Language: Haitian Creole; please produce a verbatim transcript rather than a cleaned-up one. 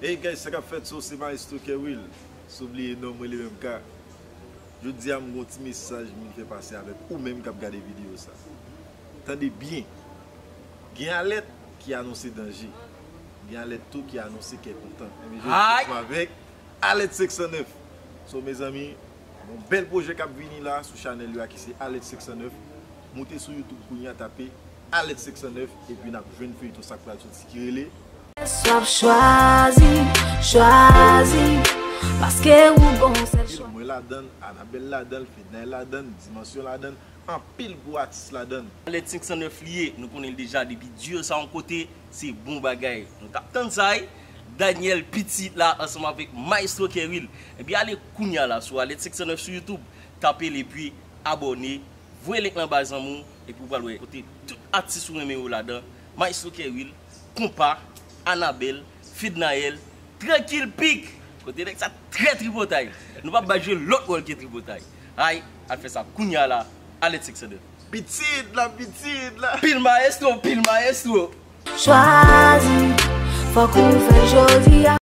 Hey guys, sa k ap fèt? So, se Maestro Kerwill. Si w bliye non mwen, li menm ka. Jodi a, m gon ti mesaj m vin fè pase avèk ou menm k ap gade videyo sa. Tande byen. Gen alèt ki anonse danje. Gen alèt tou ki anonse kè kontan. Ebyen, jodi a, ansanm avèk Alèt senk san nèf. So, mezanmi, gon bèl pwojè k ap vini la sou chanèl yo a ki se Alèt senk san nèf. Moute sou YouTube kounye a, tape Alèt senk san nèf, epi n ap jwenn feyton sa k pral soti ki rele. S w ap chwazi, chwazi, paske ou gon sèl chwa. Mwen ladan l, Anabèl ladan l, Fednaelle ladan l, Dimansyon ladan l, anpil gwo atis ladan l. Alèt senk san nèf li ye, nou konnen l deja depi duo sa yon kote, se bon bagay. Nou t ap tann sa, wi. Daniel Petit la ansanm avèk Maestro Kerwill. Ebyen, ale kounye a la sou Alèt senk san nèf sou YouTube, tape l epi abòne. Voye link lan bay zanmi w, epi w pral wè kote tout atis ou renmen yo ladan. Maestro Kerwill, Konpa, Anabèl, Fednaelle, Trankil Pik. Kote nèg sa trè tripotay. Nou p ap bay jwe lòt wòl ke tripotay. Ay, al fè sa kounye a la, Alèt senk san nèf. Pitit la, pitit la. Pil maestro, pil maestro. Chwazi, fòk ou fè l jodi a.